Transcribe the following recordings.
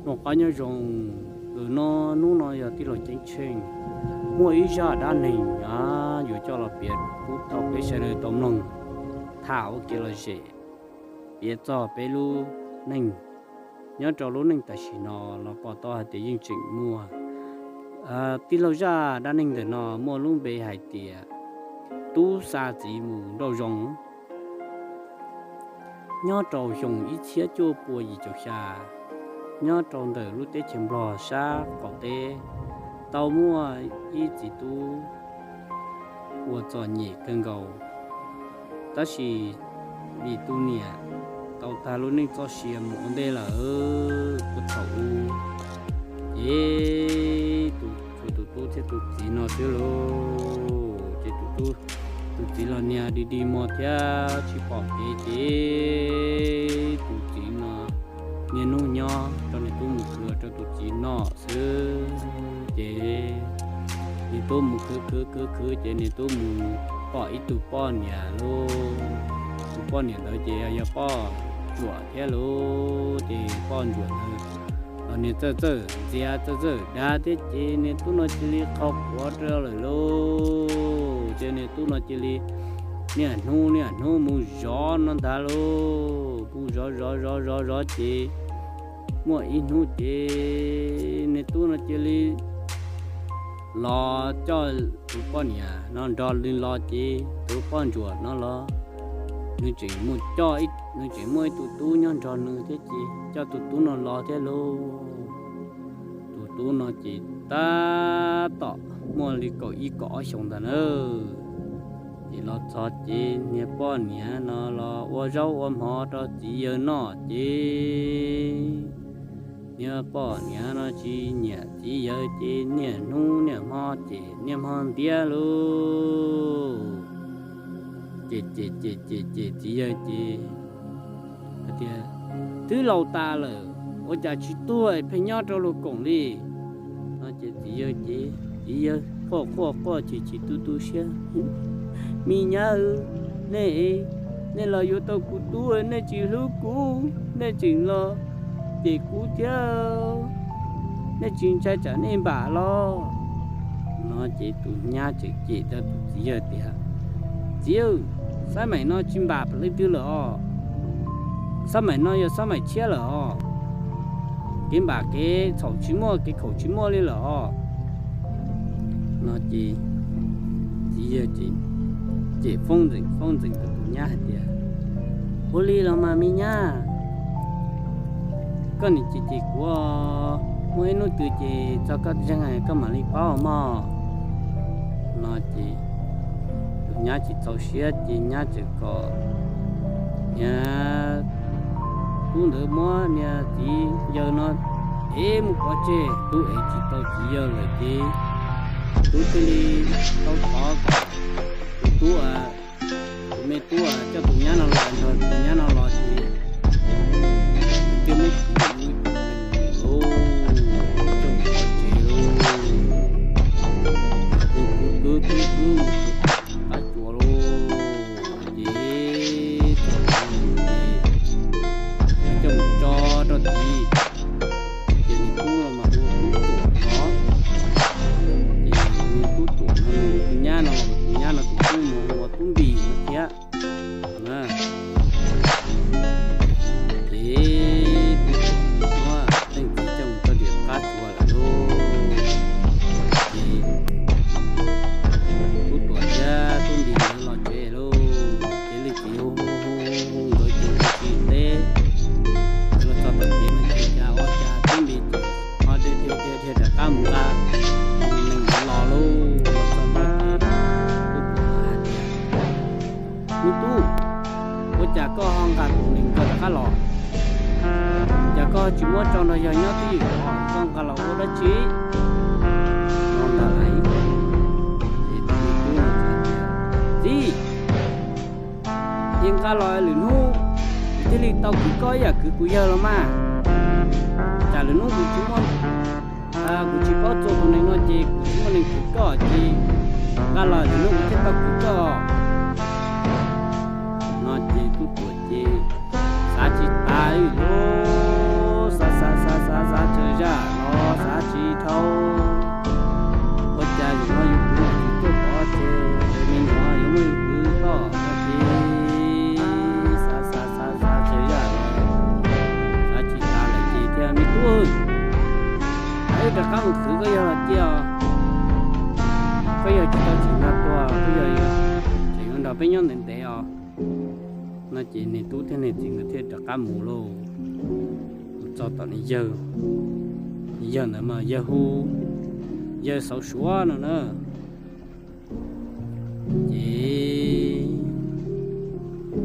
Noj qab nyob zoo, ntawm no hnub no yog tij laug Ceeb Tsheej muaj ib zaj dab neeg yuav coj los piav pub rau peb sawv daws tau mloog tham ua kev lom zem, piav txog peb lub neej. Nyob rau lub neej tam sim no los pom tau hais tias yeej tseem muaj tij laug zaj dab neeg ntawm no muaj lub npe hais tias Tub xa txiv mus nrauj zoo. Nyob rau xyoo ib txhiab cuaj pua yim caum xya, nyob rau ntawm lub teb chaws Nplog sab qaum teb, tau muaj ib txiv tub uas txom nyem kawg nkaus, tab sis vim tus niam tau tag lub neej txoj sia mus ua ntej lawm. Puag thaum ub ces tshuav tus tub thiab tus txiv no xwb lauj. Ces tus tub, tus txiv los niag dig dig muag thiab tsis pom kev ces tus txiv no niaj hnub nyob rau niag tub mus khwv rau tus txiv noj xwb. Ces niag tub mus khwv khwv khwv khwv ces niag tub mus pom ib tug poj niam lauj. Tus poj niam ntawd ces yog poj ntsuam thiab lauj. Ces poj ntsuam ntawd los niag txawj txawj ntxias txawj txawj dag thiab ces niag tub no cia li qhau quav rau lawm lauj. Ces niag tub no cia li niaj hnub niaj hnub mus zov no ntag lauj. Mus zov zov zov zov zov ces muaj ib hnub ces niag tub no cia li los coj tus poj niam no nrog nws los ces tus poj ntsuam no los nws tseem mus coj, nws tseem muaj ib tug tub nyob nrog nws thiab ces coj tus tub no los thiab lauj. Tus tub no ces tab tom muaj li kaum ib kaum ob xyoos ntawd na. Ces los txog ces niag poj niam no los ua zaub ua mov rau txiv yawg noj ces niag poj niam no tsis nyiam txiv yawg ces niaj hnub niaj hmo ces niaj hmo ntiab lauj. Ces ces ces ces ces txiv yawg ces hais tias, twb laus tas lawm ua cas tsis tuag pheej nyob rau luag koom li no ces txiv yawg ces txiv yawg quaj quaj quaj chim chim tu tu siab, me nyab, nej, nej los yuav tau kuv tub nej tsis hlub kuv, nej tseem los cem kuv thiab, nej tsis ntshai tsam nej npam los no ces tus nyab tseem cem rau tus txiv yawg tias, txiv, xab maim no tsis npam leej twg lawm os, xab maim no yog xab maim tshiab lawm os, kev npam kev txhaum tsis muaj kev khaum tsis muaj li lawm os no ces txiv yawg ces cem foob ntxeem foob ntxeem rau tus nyab hais tias, ua li los mas me nyab, koj nim cem cem kuv, muaj ib hnub twg ces txog koj zeeg koj mam li paub mog no ces tus nyab tsis txaus siab ces nyab txawm kom niag tub ntawd muab niag txiv yawg no ev mus pov tseg. Tub ev tsis tau txiv yawg lawm ces tub thiaj li tau thov kom tus tub, tus me tub coj tus nyab no los nrog tus nyab no los ces cia muab kuv lauj, coj mus pov tseg lauj, kuv kuv kuv kuv kuv qab tsuas lauj, ces txawm ces coj mus tso rau tid. Ces nws tub los mas hu ua Tub Tuam no, ces nws Tub Tuam no nws tus nyab no los tus nyab no tus tub mus hu ua Tub Npis no thiab. Ces Tub Tuam muab leej txiv coj mus rau tim qab tsuas lawm lauj. Ces Tub Tuam thiab Tub Npis nkawd los tsev lauj, ces leej txiv hu hu hu hu nkawd ces nkawd tsis teb. Ces los txog tom kev no ces cas ua cas Tub Npis ces ho dhia dhia dhia rov qab mus nqa tus nees ntawd los lauj. Los txog ntua ces Tub Tuam hais tias, me tub, ua cas koj ho nqa tus nees ntawd rov qab los? Cas koj tsis muab tso nrog yawg nyob twj ywm, koj nqa los ua dab tsi? No ntag lauj. Ces tus me tub no tias, txiv, es nqa los lwm hnub kuv thiaj li tau kwv koj ib yam kwv kuv yawg los mas. Tsam lwm hnub kuv tsis muaj, kuv tsis paub txua tus nees no ces kuv tsis muaj nees kwv koj ces nqa los lwm hnub kuv thiaj tau kwv koj. No ces Tub Tuam ces xav tsis tas li lauj, xav xav xav xav xav los xav tsis dhau. Ua cas zaum no yus kwv tsis tuaj pov tseg, me nyuam yuav muab yus kwv toj no ces xav xav xav xav txhua yam los xav tsis tas lawm ces thiaj, me tub, peb rov qab mus khwv koj yawg los cia os. Koj yawg tsis tau tsim nyog tuag, koj yawg tseem yuav nrog peb nyob ntev ntev os. No ces niag tub thiab niag txiv nkawd thiaj rov qab mus lauj. Mus txog tom niag yawg, niag yawg ntawd mas yawg hu yawg Xauv Suav no na. Ces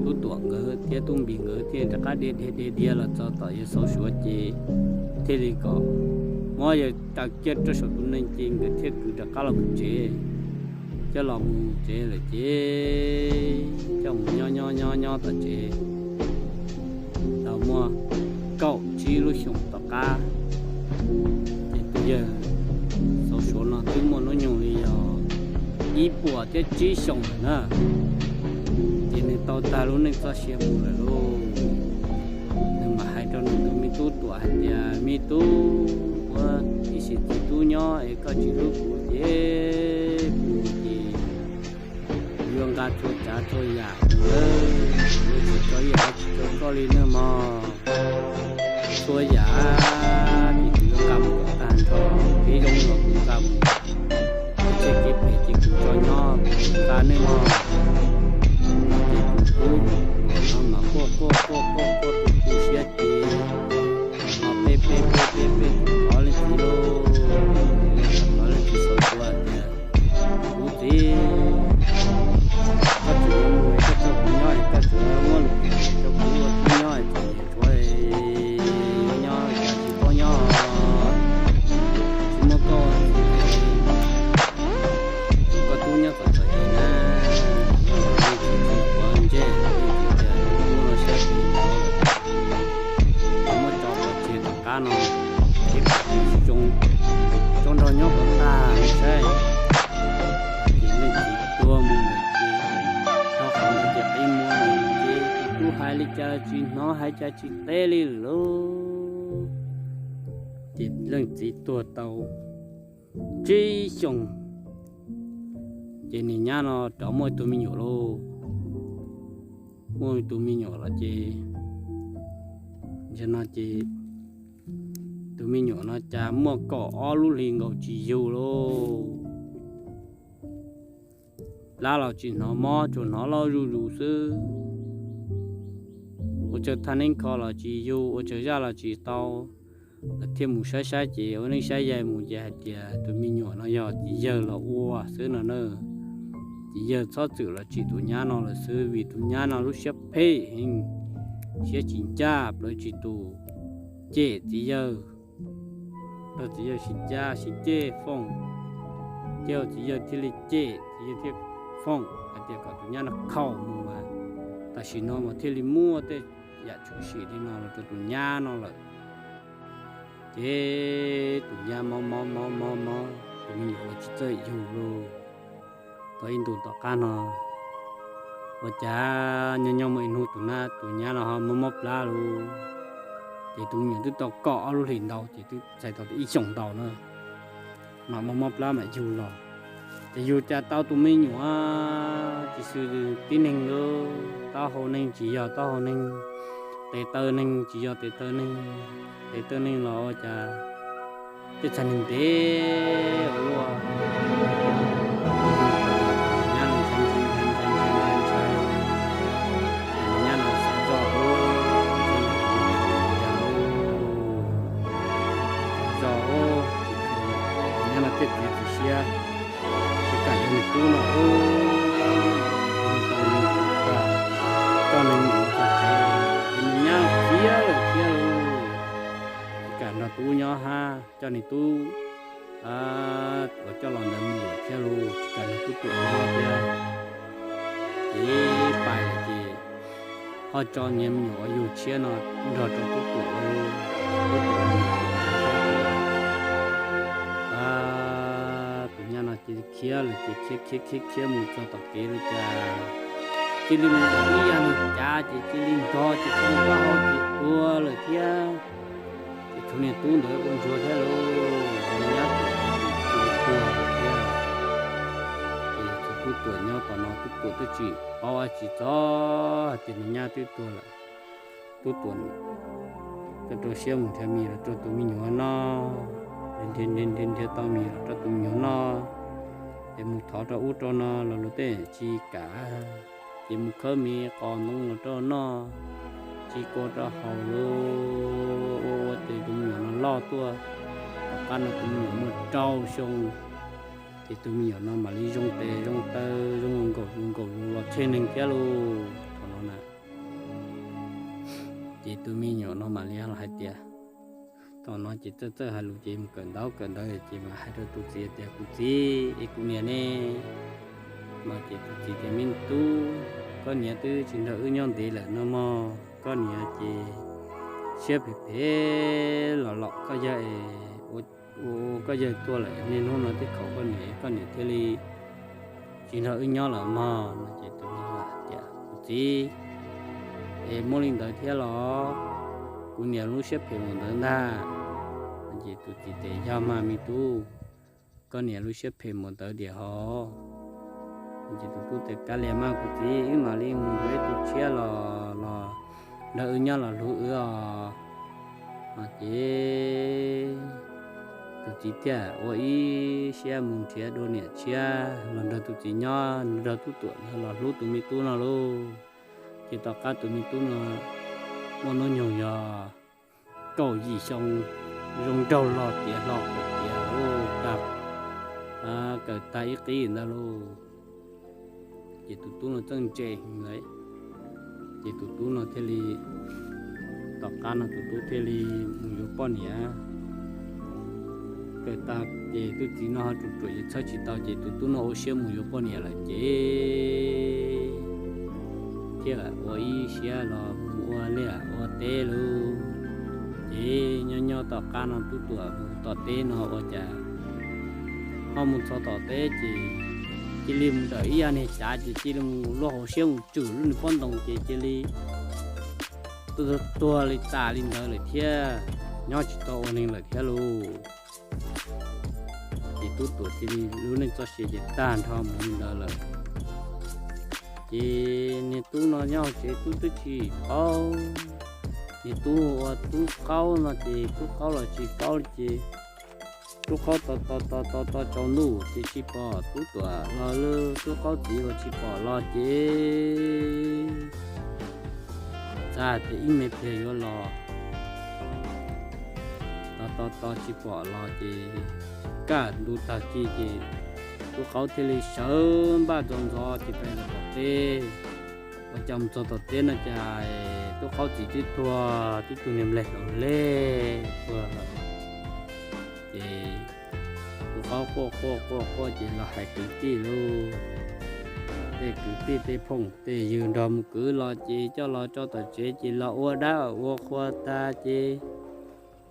Tub Tuam nkawd thiab Tub Npis nkawd thiaj rov qab dhia dhia dhia dhia los txog tom yawg Xauv Suav ces thiaj li kom muab yawg taw kiag rau saum tus nees ces nkawd thiaj kwv rov qab los mus tsev, coj los mus tsev lawm ces coj mus nyob nyob nyob nyob tom tsev tau muaj kaum tsib lub xyoos tom qab, ces tus yawg Xauv Suav no twb muaj hnub nyoog li yog ib puas thiab tsib xyoos lawm na. Ces nws tau tag lub neej txoj sia mus lawm lauj. Nws mam hais rau nws tus me tub Tuam hais tias, me tub, ua ib sim txiv tub nyob es koj tsis hlub kuv ces kuv ces kuv yuav nqa txhua tsav txhua yam mus lawm, yuav tsis tso ib yam dab tsi rau koj li nawb mog. Txhua yam ces kuv yuav nqa mus kom tag nrho, kev zoo los kuv nqa mus, kev txhaum kev phem ces kuv tso nyob kuv nqa nawb mog. Ces tus tub no mas quaj quaj quaj quaj quaj tu tu siab ces no peb peb peb peb peb thov leej txiv lauj, thov leej txiv Xauv Suav tias, kuv txiv, koj tseem yuav mus es koj tso kuv nyob es koj tseem muab lus phem rau kuv ua tub nyob es tseem yuav tshuav nyob cas tsis paub nyob, tsis muab koj txiv, koj tub nyob txom txom nyem na, leej txiv tsis quav ntsej, leej txiv tias tub no siab phem, muab tso pov tseg tom qab no, kev phem tsis zoo, tso nrog nyob kom tag saib. Ces leej txiv tuag mus lawm ces, rau qhov ntawd ces qi muag lawm ces tus tub hais li cas tsis hnov hais cas tsis teb li lawm lauj. Ces leej txiv tuag tau tsib xyoos, ces niag nyab no rov muaj tus me nyuam lauj. Muaj tus me nyuam los ces, no ces tus me nyuam no cas muaj kaum ob lub hlis nkaus tsis yug lauj. Plab los tsis hnov mob, tsuas hnov loj zuj zus xwb. Ua tsawg thaj neeb kho los tsis yug, ua tsawg zaj los tsis tau. Lawv thiaj mus saib saib ces ua neej saib yaig mus ces hais tias tus me nyuam no yog txiv yawg los ua xwb no na. Txiv yawg txhob txwm los tsim tus nyab no lawm xwb vim tus nyab no lub siab phem heev, siab tsis ncaj, plawv tsis tus, cem txiv yawg. Rau txiv yawg sib cav sib ceg foom, ces txiv yawg thiaj li cem, txiv yawg thiaj foom hais tias kom tus nyab no khaum mus mas tam sim no mas thiaj li muaj tej yam tshwm sim li no los rau tus nyab no lawm. Ces tus nyab mob mob mob mob mob, tus me nyuam los tsis txawj yug lauj. Tau ib ntus tom qab no, ua cas nyob nyob muaj ib hnub tus na tus nyab no ho mob mob plab lauj. Ces tus me nyuam twb tau kaum ob lub hlis ntau ces twb txais tau ib xyoos ntau na, mam mob mob plab mam yug los. Ces yug cas tau tus me nyuam tsis xws tib neeg lauj, taub hau neeg tsis yog taub hau neeg, tes taw neeg tsis yog tes taw neeg, tes taw neeg los ua cas tej txhais neeg ntev ua luaj. Nyab no ntshai ntshai ntshai ntshai ntshai ntshai ntshai, nyab no xav zoj ua, zoj ua, nyab no thiaj txiav txim siab, tsis kam yuav nws tub no ua, tau nws mus txog tsev, ces nws nyab khiav lawm thiab lauj. Tsis kam nrog tub nyob hab, coj nws tub uas coj los ntawd mus lawm thiab lauj, tsis kam nrog tub tuam nyob thiab. Ces pais lawm ces ho tso niag me nyuam uas yug tshiab no nrog rau tub tuam lauj. Tub tuam, tus nyab no ces khiav lawm ces khiav khiav khiav khiav mus txog tom kev lawm cas cia li mus ib yam nws cav ces cia li ntog ces cia li pab ho ces tuag lawm thiab. Ces Tub niag tub ntawd ua ntsuag thiab lauj, nws nyab tuag thiab. Ces tub tuam nyob tom no, tub tuam twb tsis paub dab tsi txog hais tias nws nyab twb tuag lawm. Tub tuam rau siab mus nrhiav mis los rau tus me nyuam noj, nrhiav nrhiav tau mis los rau tus me nyuam noj. Ces mus thov rau ub rau no los luag tej tsis kam, ces mus khawb mis qos ntoo los rau noj, tsis kua rau haus li. Ua ua ces tus me nyuam no loj tuaj, tom qab no tus me nyuam muaj rau xyoo, ces tus me nyuam no mam li zoo tes zoo taw zoo nkaum nkaum los tshej neeg thiab lauj. Thaum no na, ces tus me nyuam no mam li hais tias, thaum no ces txawj txawj hais lus ces mus kawm ntaub kawm ntawv ces mam hais rau tus txiv tias, kuv txiv, es kuv niam ne? No ces tus txiv tias, me tub, koj niam twb tsis nrog wb nyob ntev lawm no mog, koj niam ces siab phem phem los los koj yawg es ua koj yawg tuag lawm, niaj hnub no twb khaum koj niam, koj niam thiaj li tsis nrog wb nyob lawm mog. No ces tus me nyuam hais tias, kuv txiv, es muaj li ntawd thiab los? Kuv niam lub siab phem mus ntawd ntag. Ces tus txiv tias, yog mas me tub, koj niam lub siab phem mus ntawd tiag hos. Ces tus tub tias, kav liam mas kuv txiv, wb mam li mus yuav ib tug tshiab los los nrog wb nyob los hlub wb os. No ces tus txiv thiaj ua ib siab mus nrhiav dua niam tshiab los nrog tus txiv nyob, nrog tub tuam los hlub tus me tub no lauj. Ces tom qab tus me tub no muaj hnub nyoog yog kaum yim xyoo, zoo nraug los tiav hlo tiav tag, kawm tag ib qib ntawd lauj. Ces tus tub no txawj ntse heev lawm, ces tus tub no thiaj li, tom qab no tus tub thiaj li mus yuav poj niam. Kawm tag ces tus txiv no ho ruam ruam ces txhawb tsis tau ces tus tub no ua siab mus yuav poj niam lawm ces thiaj ua ib siab los mus ua liaj ua teb lauj. Ces nyob nyob tom qab no tub tuam mus tom teb no ua cas ho mus txog tom teb ces cia li mus dawm ib yam niag cav ces cia li mus luag hauv siab mus tswm lub niag pob ntoo ces cia li tuag li tas li ntawd lawm thiab, nyob tsis tau ua neeg lawm thiab lauj. Ces tub tuam cia li lub neej txoj sia ces tag nrho mus li ntawd lawm. Ces niag tub no nyob hauv tsev tub twb tsis paub, niag tub hu ua tub qaub no ces tub qaub los tsis paub li ces tub qaub tos tos tos tos tos tsaus ntuj ces tsis pom tub tuam los, tub qaub txiv los tsis pom los ces txawm tias ib me pliag yuav los, tos tos tos tsis pom los ces kaj ntug tag kis ces tub qaub thiaj li sawv npaj ntxov ntxov ces pais tom teb. Ua cas mus txog tom teb no cas tub qaub txiv twb tuag, twb tu niag nplaig hauv lej tuag lawm. Ces tub qaub quaj quaj quaj quaj ces los hais kwv tij lauj, tej kwv tij tej phooj tej ywg nrog mus kwv los ces coj los tso tom tsev ces los ua dab ua qhua tas ces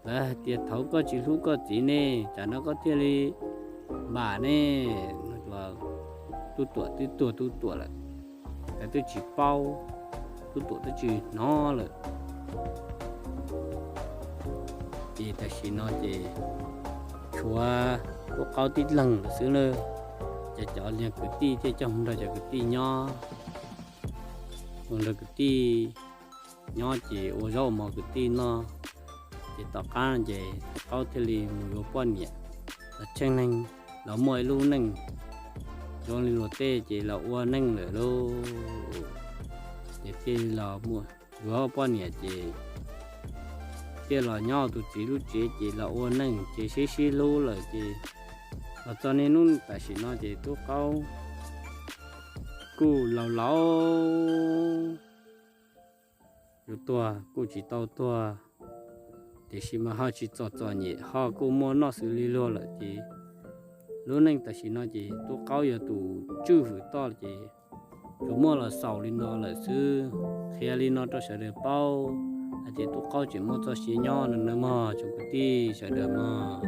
lawv hais tias, thaum koj tsis hlub koj txiv ne, tsam no koj thiaj li npam ne. Tub tuam twb tuag tub tuam lawm, lawv twb tsis paub, tub tuam twb tsis hnov lawm. Ces tam sim no ces tshuav tub qaub tib leeg lawm xwb na. Ces cov niag kwv tij thiaj coj mus nrog cov kwv tij nyob, mus nrog kwv tij nyob ces ua zaub ua mov kwv tij noj. Ces tom qab ces tub qaub thiaj li mus yuav poj niam, los tsheej neeg, los muaj ib lub neej zoo li luag tej ces los ua neej lawm lauj. Ces thiaj li los yuav poj niam ces thiaj los nyob tus txiv lub tsev ces los ua neej ces sib sib hlub lawm ces los txog niaj hnub tam sim no ces tub qaub kuj laus laus, yuav tuag kuj tsis tau tuag, tiam sis mas ho tsis txom txom nyem, ho kuj muaj noj xws li luag lawm ces lub neej tam sim no ces tub qaub yog tus tswj hwm toj ces tsuas muaj los xaus li no lawm xwb. Qhia li no rau sawv daws paub hais tias tub qaub tseem muaj txoj sia nyob no nawb mog tsoom kwv tij sawv daws mog.